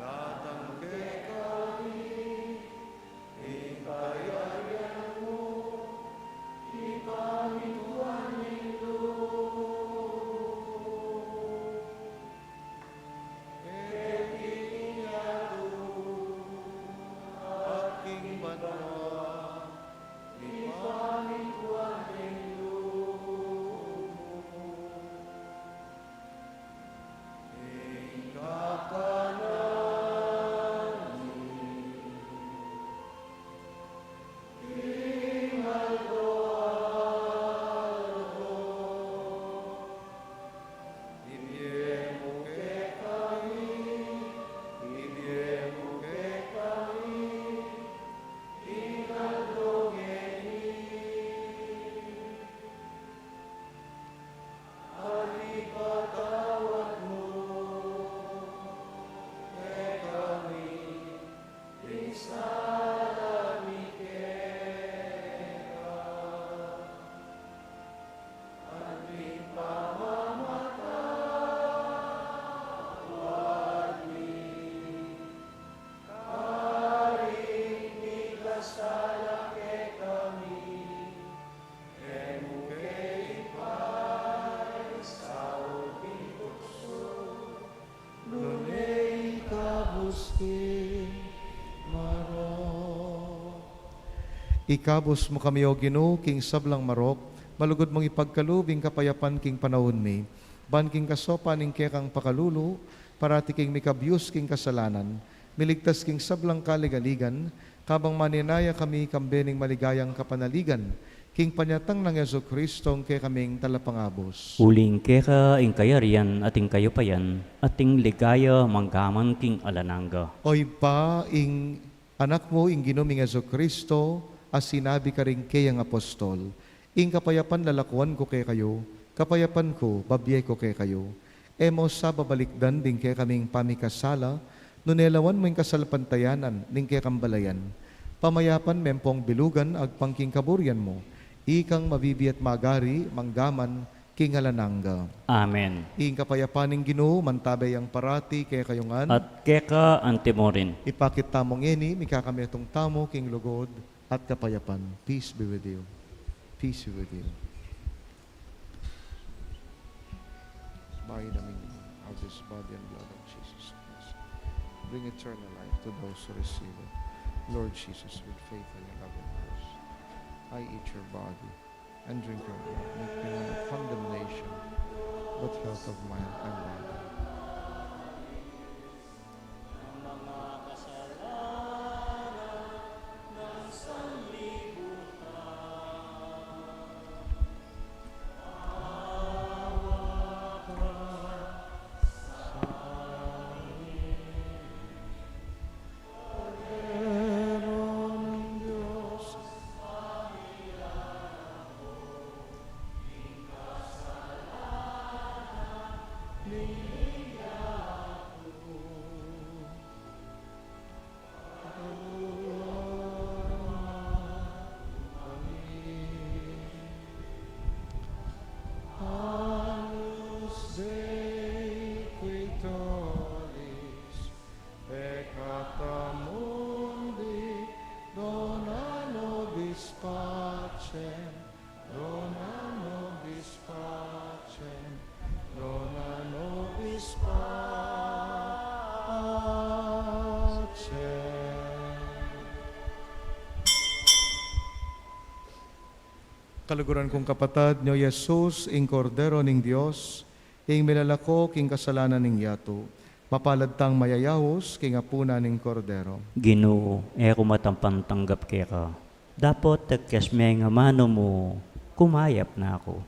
Datang kekami ing kayarian mu, ing pamintuan ning lub mu, keti king yatu at king Ikabus mu kami, O Ginu, king sablang marok, malugud mung ipagkalub ing kapayapan king panaun mi. Ban king kasaupan ning kekang pakalulu, parati kaming mikabius king kasalanan, miligtas king sablang kaligaligan, kabang manenaya kami kambe ning maligayang kapanaligan, king panyatang nang Jesucristo, ing kekaming Talapangabus. Uling keka ing kayarian at ing kayupayan, at ing ligaya manggaman king alang angga. O Ibpa, ing Anak mu, ing Ginu ming Jesucristo, a sinabi karing keyang apostol, "Ing kapayapan lalakuan ku kekayu, kapayapan ku babie ku kekayu." E mu sa babalikdan ding kekaming pamikasala, nune lawan mu ing kasalpantayanan ning kekang balayan. Pamayapan me pung bilugan agpang king kaburian mu, ikang mabibie at magari manggaman king alang angga. Amen. Ing kapayapan ning Ginu mantabe yang parati kekayu ngan. At keka antimurin. Ipakit tamu ngeni, mikakametung tamu king lugud at kapayapan. Peace be with you. Peace be with you. By the meaning of this body and blood of Jesus Christ, bring eternal life to those who receive it. Lord Jesus, with faith and in love and mercy, I eat your body and drink your blood, make me none of condemnation, but health of mind and body. Agnus Dei qui tollis peccata mundi, dona nobis pacem, dona nobis pacem, dona nobis pacem. Kaluguran kung kapatad, nyo Jesus, ing Kordero ning Dios, ing milalako king kasalanan ning yatu. Mapalad tang mayayaus king apunan ning Kordero. Ginu, e ku matampang tanggap keka, dapot tekes me ing amanu mu, kumayap na ku.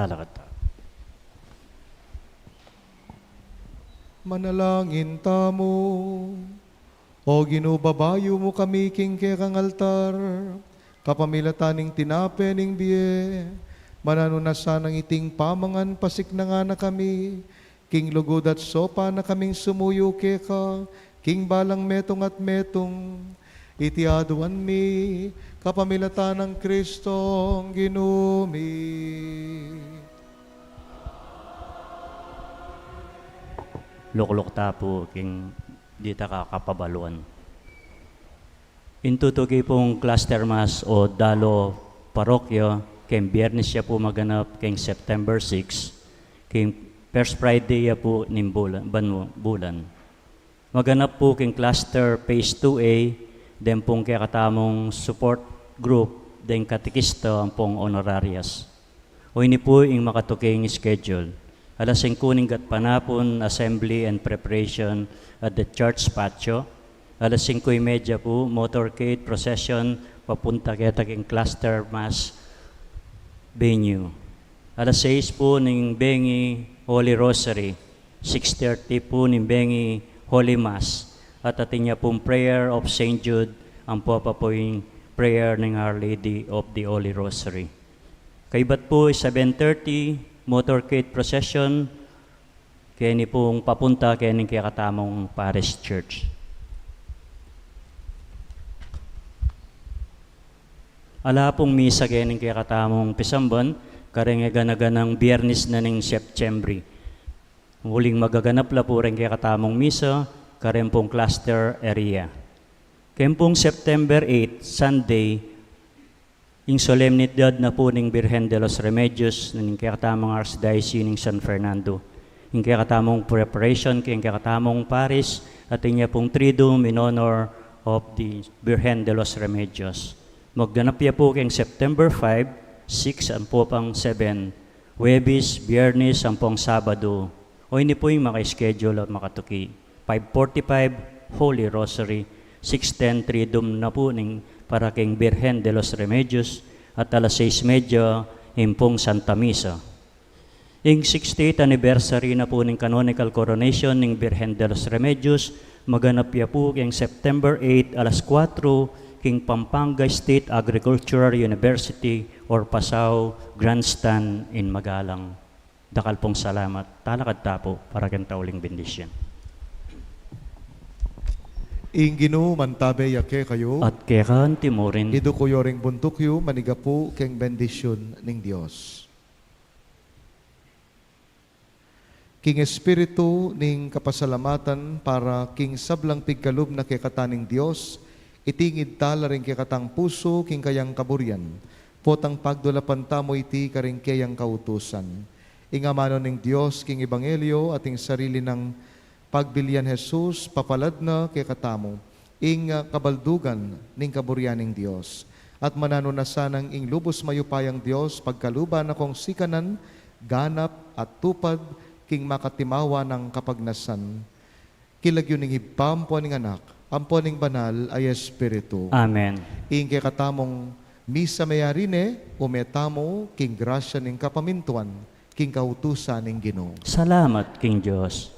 Talakad tamu. Manalangin tamu. O Ginu, babayu mu kami king kekang altar, kapamilatan ning tinape ning bie, mananu na sanang iting pamangan pasiknangan na kami, king lugud at saupan na kaming sumuyu keka, king balang metung at metung, iti aduan mi, kapamilatan nang Kristong Ginu mi. Lukluk ta pu king dita kakapabaluan. Ing tutuki pung cluster mass o dalo parokya, king Biyernes ya pu maganap, king September six, king first Friday ya pu ning bulan, banwa, bulan. Maganap pu king cluster phase two A, den pung kekatamung support group, deng katekista ampong honorarias. O ini pu ing makatuking schedule. Alas singku ning gatpanapun, assembly and preparation at the church patio. Alas singku y media pu, motorcade procession, papunta keta king cluster mass venue. Alas sais pu ning bengi Holy Rosary. Six thirty pu ning bengi Holy Mass. At atin ya pung prayer of Saint Jude, ampo pa pu ing prayer ning Our Lady of the Holy Rosary. Kaybat pu, seven thirty, motorcade procession, keni pung papunta keni kekatamung parish church. Ala pung misa keni kekatamung pisamban, kareng e gana-ganang Biyernes na ning September. Uling magaganap la pu reng kekatamung misa, kareng pung cluster area. Keng pung September eight, Sunday, ing solemnidad na pu ning Birhen de los Remedios, ning kekatamung Archdiocese ning San Fernando. Ing kekatamung preparation, king kekatamung parish, atin ya pung Triduum in honor of the Birhen de los Remedios. Magganap ya pu keng September five, six, ampo pang seven, Huwebes, Biyernes, ampong Sabado. O ini pu ing maka-schedule at makatuki. Five forty-five, Holy Rosary. Six ten, Triduum na pu ning para king Birhen de los Remedios. At alas sais medya, ing pung Santa Misa. Ing sixtieth anniversary na pu ning canonical coronation ning Birhen de los Remedios, maganap ya pu king September eight, alas kuwatro, king Pampanga State Agricultural University or Pasao Grandstand in Magalang. Dakal pung salamat. Talakad ta pu para king tauling bendisyon. Ing Ginu mantabe ya kekayu. At keka antimurin. Iduku yu ring buntuk yu, manigapu king bendisyon ning Dios. King espiritu ning kapasalamatan para king sablang pigkalub na kekata ning Dios, itingid tala ring kekatang pusu king kayang kaburian. Potang pagdulapan tamu iti karing keyang kautusan. Ing amanu ning Dios king ebanghelyo at ing sarili nang pagbilian Jesus, papalad na kekatamu ing, ah, kabaldugan ning kaburian ning Dios. At mananu na sanang ing lubus mayupayang Dios pagkaluban na kong sikanan, ganap at tupad king makatimawa nang kapagnasan. King lagyu ning Ibpa, ampo ning Anak, ampo ning Banal a Espiritu. Amen. Ing kekatamung misa meyari ne, ume tamu king grasya ning kapamintuan, king kautusan ning Ginu. Salamat king Dios.